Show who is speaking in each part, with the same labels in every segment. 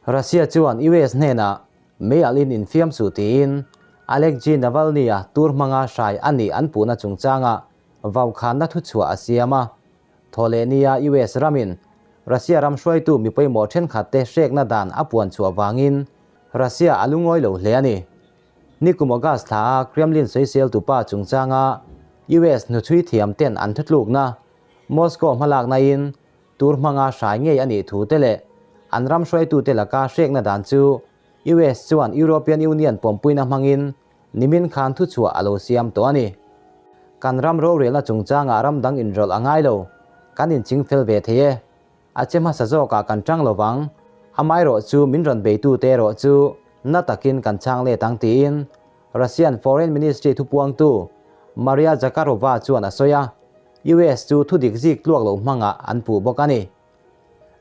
Speaker 1: Russia chuan US hnenah mei alhin infiam suh tiin Alexei Navalny-a tur hmanga hrai a nih an puhna chungchangah vaukhanna thuchhuah a siam a. Thawhlehnia US ramin Russia ram hruaitu mi pawimawh thenkhatte hrekna dan a puan chhuah vangin Russia a lungawi lo hle a ni. Nikum August thla a Kremlin sawiseltu pa chungchanga US hnuchhui thiam ten an thutlukna Moscow hmalakna in tur hmanga hrai ngei a nih thu te leh an ram hruaitute laka hrekna dan chu US chuan European Union pawmpuina hmangin nimin khan thuchhuah a lo siam tawh a ni. Kan ram rorelna chungchangah ram dang inrawlh a ngai lo, kan inching fel ve thei e. A che hmasa zawkah kan tang lo vang, amaherawh chu min rawn beitute erawh chu na takin kan chhang let ang tiin Russian Foreign Ministry thupuangtu Maria Zakharova chuan a sawi a, US chu thudik zik tluak loh hmangah an puh bawk a ni.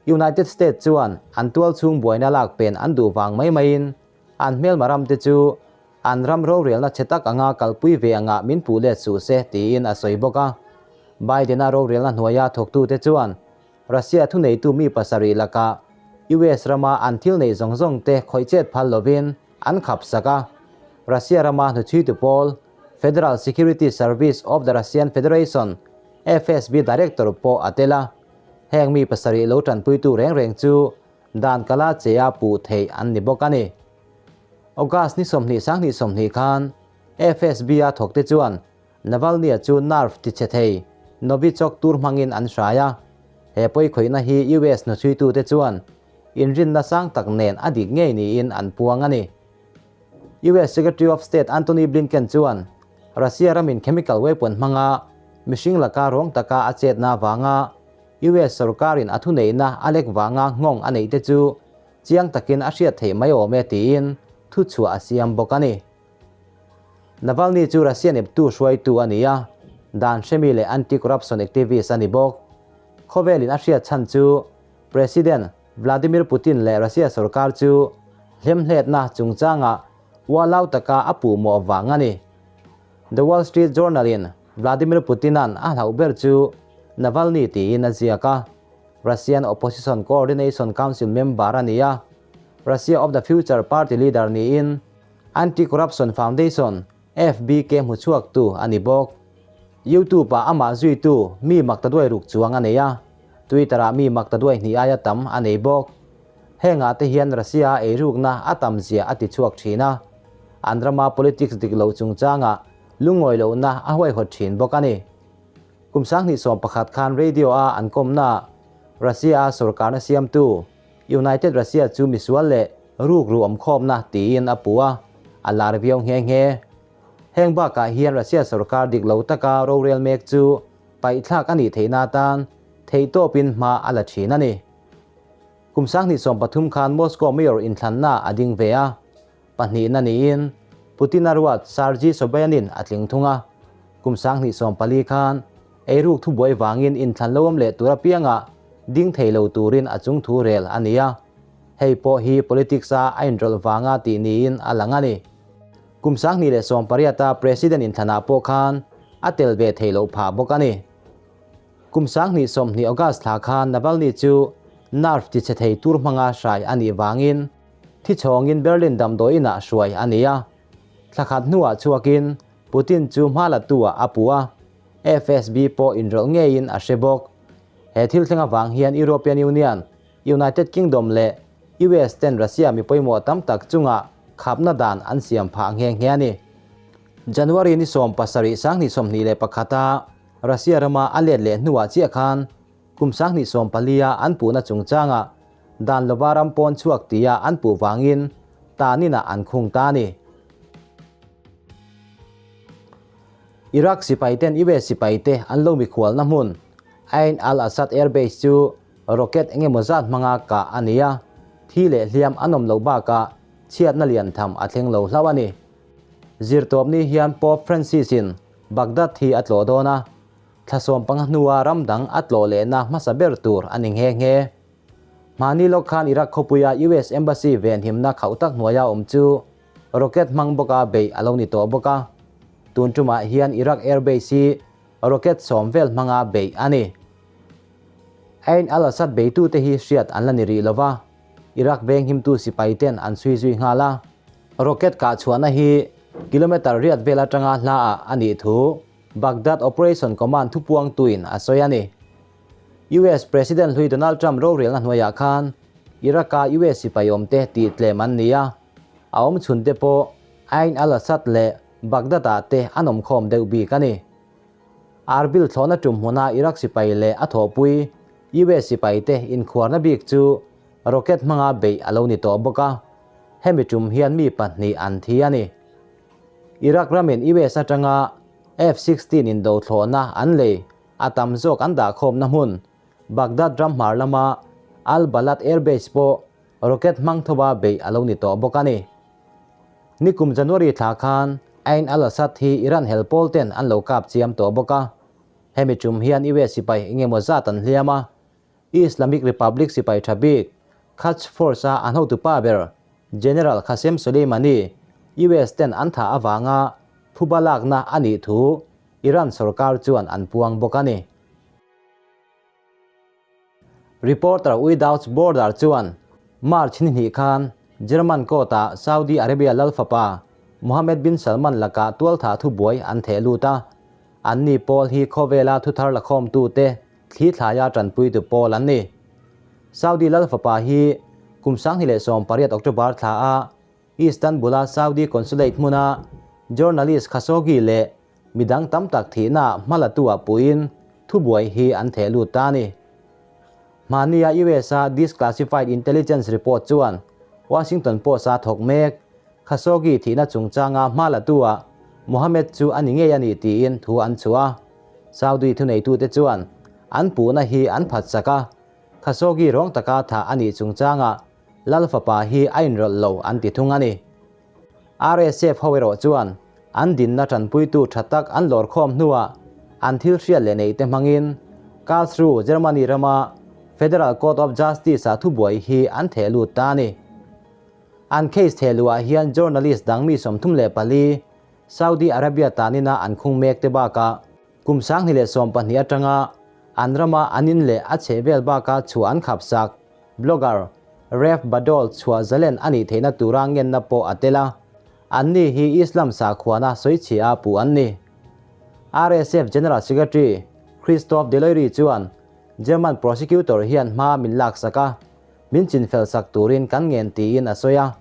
Speaker 1: United States chuan an tualchhung buaina lak pen an duh vang mai maiin an hmelma ramte chu an ram rorelna chhe tak anga kalpui ve angah min puh let suh se tiin a sawi bawk a. Biden-a rorelna hnuaia thawktute chuan Russia thuneitu mi pasarih lakah US rama an thil neih zawng zawng te khawih chet phal lovin an khap sak a. Russia rama hnuchhuitu pawl Federal Security Service of the Russian Federation, FSB, Director pawh a tel a. Heng mi pasarih lo tanpuitu reng reng chu dan kala che a puh theih an ni bawk a ni. August ni 20 sanghnih 20 khan FSB-a thawkte chuan Navalny-a chu nerve tichhe thei Novichok tur hmangin an hrai a. He pawikhawihna hi US hnuchhuitute chuan inrinna sang tak nen a dik ngei niin an puang a ni. US Secretary of State Antony Blinken chuan Russia ramin chemical weapon hmanga mihring laka rawng taka a chetna avanga US sorkarin a thuneihna a lek vanga nghawng a neih te chu chiang takin a hriat theih mai awm e tiin thuchhuah a siam bawk a ni. Navalny chu Russian eptu hruaitu a ni a, dan hremi leh anti-corruption activist a ni bawk. Khawvelin a hriat chhan chu President Vladimir Putin leh Russia sorkar chu hlemhletna chungchangah ualau taka a puhmawh vang a ni. The Wall Street Journal-in Vladimir Putin-a'n a hlauh ber chu Navalny tiin a ziak a, Russian Opposition Coordination Council member a ni a, Russia of the Future party leader niin Anti-Corruption Foundation, FBK, hmuchhuaktu a ni bawk. YouTube-ah amah zuitu mi maktaduai ruk chuang a nei a, Twitter-ah mi maktaduai hnih aia tam a nei bawk. Hengah te hian Russia-a eirukna a tam zia a ti chhuak thin a, an rama politics dik loh chungchangah lungawi lohna a huaihawt thin bawk a ni. Kum 2011 khan radio-a an kawmnaah Russia-a sorkarna siamtu United Russia chu misual leh rukru awmkhawmna tiin a puh a, a lar viau nghe nghe. Heng bakah hian Russia sorkar dik lo taka rorel mek chu paihthlak a nih theihna atan theihtawpin hma a la thin a ni. Kum 2013 khan Moscow Mayor inthlanna a ding ve a, pahnihna niin Putin-a ruat Sergei Sobyanin a tling thung a. Kum 2014 khan eiruk thubuai vangin inthlan lo awm leh tur apiangah ding thei lo turin a chung thu rel a ni a. Hei pawh hi politics-a a inrawlh vanga tih niin a lang a ni. Kum 2018-a President inthlanah pawh khan a tel ve theih loh phah bawk a ni. Kum 2020 August thla khan Navalny chu nerve tichhe thei tur hmanga hrai a nih vangin thichhawngin Berlin damdawiinah hruai a ni a. Thla khat hnuah chhuakin Putin chu hma la tu ah a puh a, FSB pawh inrawlh ngeiin a hre bawk. He thil thleng avang hian European Union, United Kingdom leh US ten Russia mi pawimawh tam tak chungah khapna dan an siam phah nghe nghe a ni. January ni 17 2021 a Russia rama a let leh hnuah chiah khan kum 2014 a an puhna chungchangah dan lova ram pawn chhuak tia an puh vangin taninah an khung ta a ni. Iraq sipaiten US sipaite an lo mikhualna hmun Ain al-Assad Air Base chu rocket eng emaw zat hmanga kah a ni a, thi leh hliam an awm loh bakah chhiatna lian tham a thleng lo hlauh a ni. Zirtawpni hian Pope Francis-in Baghdad hi a tlawh dawn a, thla 15 hnua ram dang a tlawh lehna hmasa ber tur a ni nghe nghe. Hmani lawk khan Iraq khawpuia US Embassy venhimna khauh tak hnuaia awm chu rocket hmang bawka beih a lo ni tawh bawk a. Tun tumah hian Iraq Air Base hi rocket 10 vel hmanga beih a ni. Ain al-Assad beitute hi hriat an la ni rih lo va. Iraq venghimtu sipaiten an chhui zui nghal a. Rocket kah chhuahna hi kilometre riat vel atanga hlaah a nih thu Baghdad Operation Command thupuangtuin a sawi a ni. US President hlui Donald Trump rorelna hnuaiah khan Iraq-a US sipai awmte tih tlem an ni a, a awm chhunte pawh Ain al-Assad leh Baghdad-ah te an awmkhawm deuh bik a ni. Arbil thlawhna tum hmuna Iraq sipai leh a thawhpui US sipaite inkhuarna bik chu rocket hmanga beih a lo ni tawh bawk a, hemi tum hian mi pahnih an thi a ni. Iraq ramin US atanga F-16 indo thlawhna an lei a tam zawk an dahkhawmna hmun Baghdad ram hmar lama Al-Balad Air Base pawh rocket hmang thova beih a lo ni tawh bawk a ni. Nikum January thla khan Ain al-Assad hi Iran hel pawl ten an lo kap chiam tawh bawk a, hemi tum hian US sipai eng emaw zat an hliam a, Islamic Republic sipai tha bik Quds Force-a an hotupa ber General Qasem Soleimani US ten an thah avanga phuba lakna a nih thu Iran sorkar chuan an puang bawk a ni. Reporter Without Border chuan March ni hnih khan German court-ah Saudi Arabia lal fapa Mohammed bin Salman lakah tualthah thubuai an theh lut a, anni pawl hi khawvela thuthar lakhawmtute thli thlaia tanpuitu pawl an ni. Saudi lal fapa hi kum 2018 October thlaah Istanbul-a Saudi Consulate hmuna journalist Khashoggi leh Midang tam tak thihna hmalatu ah puiin thubuai hi an theh lut ta a ni. Hmahnia US-a Disclassified Intelligence Report chuan Washington Post-a thawk mek Khashoggi thihna chungchanga hmalatu ah Mohammed chu a ni ngei a ni tiin thu an chhuah a. Saudi thuneitute chuan an puhna hi an phatsak a, Khashoggi rawng taka thah a nih chungchangah Lal fapa hi a inrawlh lo an ti thung a ni. RSF ho erawh chuan an dinna tanpuitu tha tak an lawr khawm hnuah an thil hriat leh neihte hmangin Karlsruhe, Germany rama Federal Court of Justice-ah thubuai hi an theh lut ta a ni. An case theh luhah hian journalist dang mi 34 Saudi Arabia tanina an khung mek te bakah kum 2012 atanga an rama an in leh a chhehvel bakah chhuah an khapsak. Blogger Rev Badol chhuah zalen a nih theihna tura ngenna pawh a tel a, anni hi Islam sakhuana sawichhia a puh an ni. RSF General Secretary Christoph Deloiry chuan German prosecutor hian hma min laksak a, min chinfel sak turin kan ngen tiin a sawi a.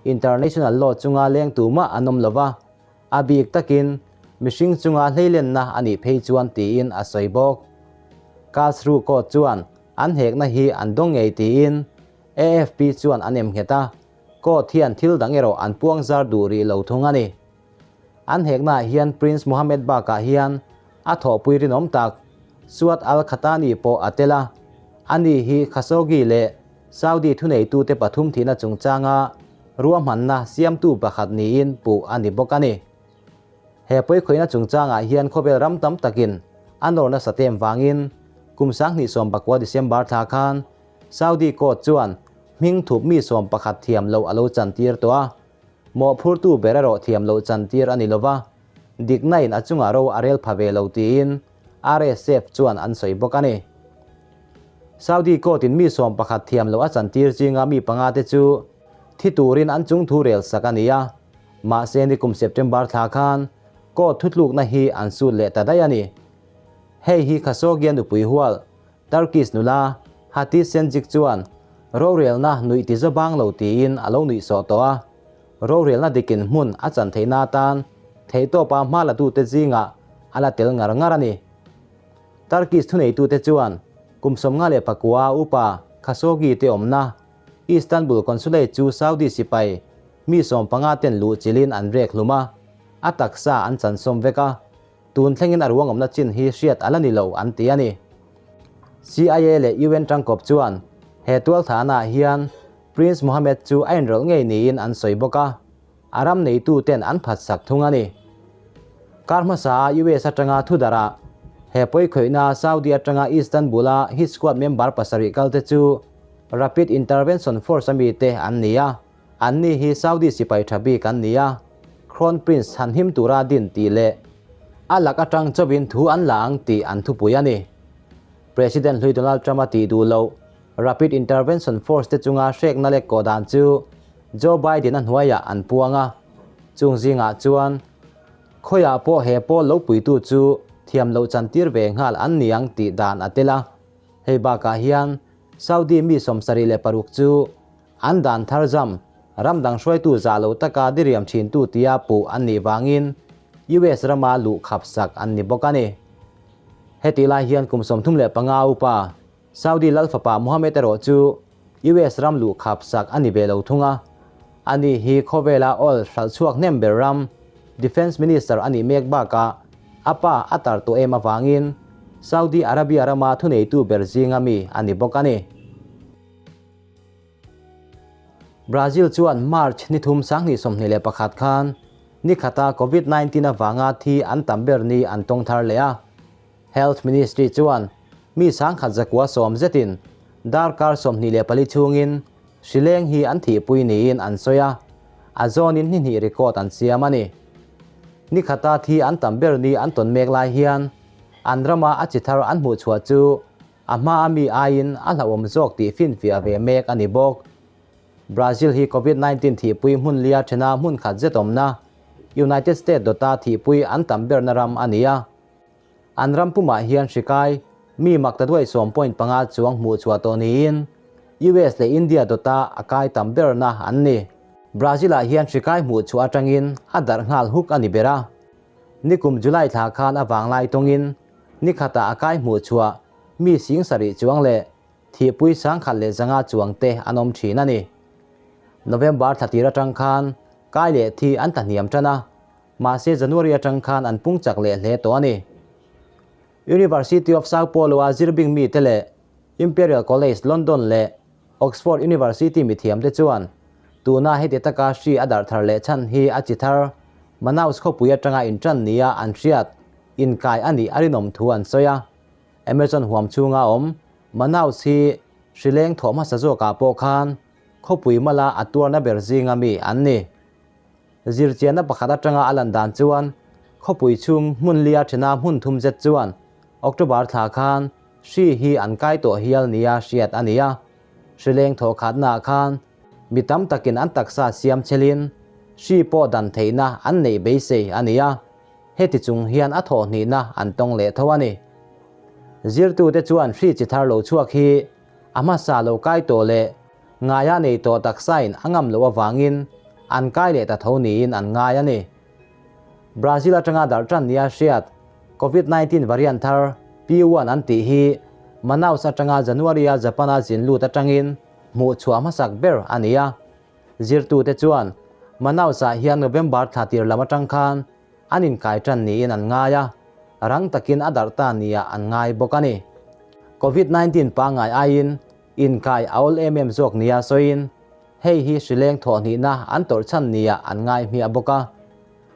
Speaker 1: International law chunga leng tumah an awm lova, a bik takin mihring chunga hleilenna a nih phei chuan tiin a sawi bawk. Karlsruhe Court chuan An hekna hi an dawng ngei tiin AFP chuan an em nghet a, court hian thil dang erawh an puang zar duh rih lo thung a ni. An heknaah hian Prince Mohammed bakah hian a thawhpui rinawm tak Suad al-Qahtani pawh a tel a, ani hi Khashoggi leh Saudi thuneitute pathum thihna chungchanga ruahmanna siamtu pakhat niin puh a ni bawk a ni. He pawikhawihna chungchangah hian khawvel ram tam takin a nawr nasa tem vangin kum 2019 December thla khan Saudi court chuan hming thup mi 11 thiam loh a lo chantir tawh a, mawhphurtu ber erawh thiam loh chantir a ni lova, dikna in a chungah ro a rel pha ve lo tiin RSF chuan an sawi bawk a ni. Saudi court in mi 11 thiam loh a chantir zinga mi panga te chu thi turin an chungthu rel sak a ni a. Mahse nikum September thla khan court thutlukna hi an sut leh ta daih a ni. Hei hi Khashoggi-a nupui hual Turkish nula Hatice Senjik chuan rorelna nuih ti zaw bang lo tiin a lo nuih sawh tawh a, rorelna dikin hmun a chan theihna atan theihtawpa hma latute zingah a la tel ngar ngar a ni. Turkish thuneitute chuan kum 59 upa Khashoggi te awmna Istanbul Consulate chu Saudi sipai mi 15 ten luh chilhin an rek hlum a, a taksa an chansawm vek a, tun thlengin a ruangawmna chin hi hriat a la ni lo an ti a ni. CIA leh UN tangkawp chuan he tualthahnaah hian Prince Mohammed chu a inrawlh ngei niin an sawi bawk a, a ram neitu ten an phatsak thung a ni. Kar hmasa a US atanga thudarah he pawikhawihna Saudi atanga Istanbul-a hit squad member pasarih kalte chu Rapid Intervention Force ami te an ni a, anni hi Saudi sipai tha bik an ni a, Crown Prince han him tura din tih leh a lak atang chauhin thu an la ang tih an thupui a ni. President hlui Donald Trump a tih duh loh. Rapid Intervention Force te chunga hrekna leh kawh dan chu Joe Biden-a hnuaiah an puang a, chung zingah chuan khawiah pawh he pawl lo puitu chu thiam loh chantir ve nghal an ni ang tih dan a tel a. Hei bakah hian Saudi mi 76 chu an dan thar zam ram dang hruaitu zah lo taka diriam thintu tia puh an nih vangin US rama luh khap sak an ni bawk a ni. Hetih lai hian kum 35 upa Saudi lal fapa Mohammed erawh chu US ram luh khap sak a ni ve lo thung a. Ani hi khawvela oil hralh chhuak hnem ber ram Defence Minister a nih mek bakah a pa a tar tawh em avangin Saudi Arabia rama thuneitu ber zinga mi a ni bawk a ni. Brazil chuan March ni thum 2021 khan ni khata Covid 19 avanga thi an tam ber ni an tawng thar leh a. Health Ministry chuan mi 1110 zetin darkar 24 chhungin hrileng hi an thihpui niin an sawi a, a zawnin ni hnih record an siam a ni. Ni khata thi an tam ber ni an tawn mek lai hian an rama a chi thar an hmuh chhuah chu a hma a mi aiin a hlauhawm zawk tih finfiah ve mek a ni bawk. Brazil hi Covid 19 thihpui hmun lia thena hmun khat zet awmna United States dawta thihpui an tam berna ram a ni a. An ram pumah hian hri kai mi mak ta duai 10.5 chuang hmuh chhuah tawh niin US leh India dawta a kai tam berna an ni. Brazil-ah hian hri kai hmuh chhuah atangin a darh nghal huk a ni ber a. Nikum July thla khan a vanglai tawngin ni khatah a kai hmuh chhuah mi 7000 chuang leh thihpui 1100 chuang te an awm thin a ni. November thla tir atang khan kai leh thi an tlahniam tan a, mahse January atang khan an pung chak leh hle tawh a ni. University of Sao Paulo-a zirbing mite leh Imperial College London leh Oxford University mithiamte chuan tuna heti taka hri a darh thar leh chhan hi a chi thar Manaus khawpui atanga intan nia an hriat inkai a nih a rinawm thu an sawi a. Amazon huam chhunga awm Manaus hi hrileng thawh hmasa zawkah pawh khan khawpui mala a tuarna ber zinga mi an ni. Zirchianna pakhat atanga a lan dan chuan khawpui chhung hmun lia thena hmun thum zet chuan October thla khan hri hi an kai tawh hial nia hriat a ni a. Hrileng thawh khatnaah khan mi tam takin an taksa siam chelin hri pawh dan theihna an neih beisei a ni a. Heti chung hian a thawh hnihna an tawng leh tho a ni. Zirtute chuan hri chi thar lo chhuak hi a hmasa lo kai tawh leh ngaia nei tawh taksain a ngam loh avangin an kai leh ta tho niin an ngai a ni. Brazil atanga darh tan nia hriat Covid 19 variant thar P1 an tih hi Manaus atanga January-a Japan-a zin lut atangin hmuh chhuah hmasak ber a ni a. Zirtute chuan Manaus-ah hian November thla tir lam atang khan an inkai tan niin an ngai a, rang takin a darh ta nia an ngai bawk a ni. Covid 19 pangngai aiin inkai a awl em em zawk nia sawiin hei hi hrileng thawh hnihna an tawrh chhan nia an ngai hmiah bawk a.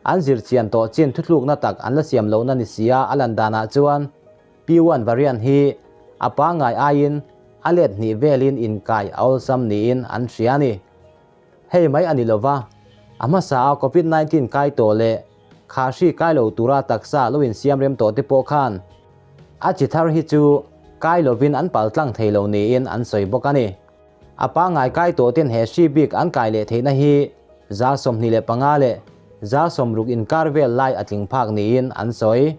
Speaker 1: An zirchian tawh chin thuthlukna tak an la siam lohna ni sia a lan danah chuan P1 variant hi a pangngai aiin a let hnih velin inkai a awlsam niin an hria a ni. Hei mai a ni lova, a hmasa a Covid 19 kai tawh leh kha hri kai lo tura taksa lo insiam rem tawh te pawh khan a chi thar hi chu kai lovin an pal tlang thei lo niin an sawi bawk a ni. A pangngai kai tawh ten he hri bik an kai leh theihna hi 25% leh 60% inkar vel lai a tling phak niin an sawi.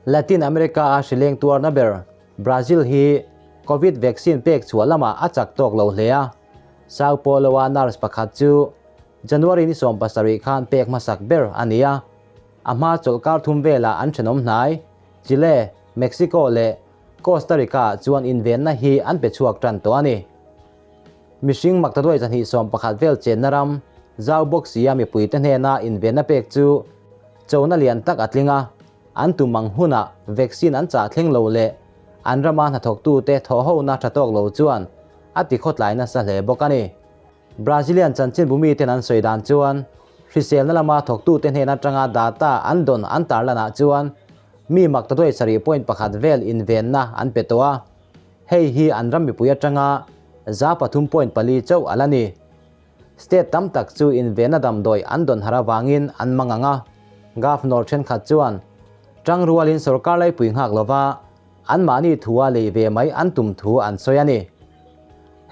Speaker 1: Latin America a hrileng tuarna ber Brazil hi Covid vaccine pek chhuah lamah a chak tawk lo hle a. Sao Paulo-a nurse pakhat chu January ni 17 khan pek hmasak ber a ni a. A hma chawlhkar thum velah an thenawm hnai Chile, Mexico leh Costa Rica chuan invenna hi an pe chhuak tan tawh a ni. Mihring maktaduai 211 vel chenna ram zau bawk sia mipuite hnena invenna pek chu chona lian tak a tling a, an tum ang hunah vaccine an chah thleng lo leh an rama hnathawktute thawhhona tha tawk lo chuan a ti khawtlai nasa hle bawk a ni. Brazilian chanchinbu miten an sawi dan chuan hriselna lama thawktute hnen atanga data an dawn an tarlanah chuan mi maktaduai 7.1 vel invenna an pe tawh a, hei hi an ram mipui atanga 3.4 chauh a la ni. State tam tak chu invenna damdawi an dawn har avangin an mang ang a, Governor thenkhat chuan tang rualin sorkar laipui nghak lova anmahni thua lei ve mai an tum thu an sawi a ni.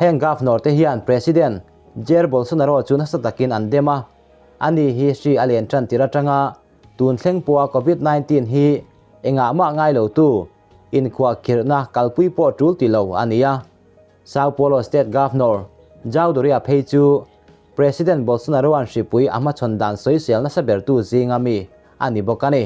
Speaker 1: Heng governor te hian President Jair Bolsonaro chu nasa takin an dem a, ani hi hri a len tan tir atanga tun thleng pawha Covid 19 hi engah mah ngai lo tu inkhuahkhirhna kalpui pawh tul ti lo a ni a. Sao Paulo State Governor João Doria phei chu President Bolsonaro-a'n hripui a hmachhawn dan sawisel nasa bertu zinga mi a ni bawk a ni.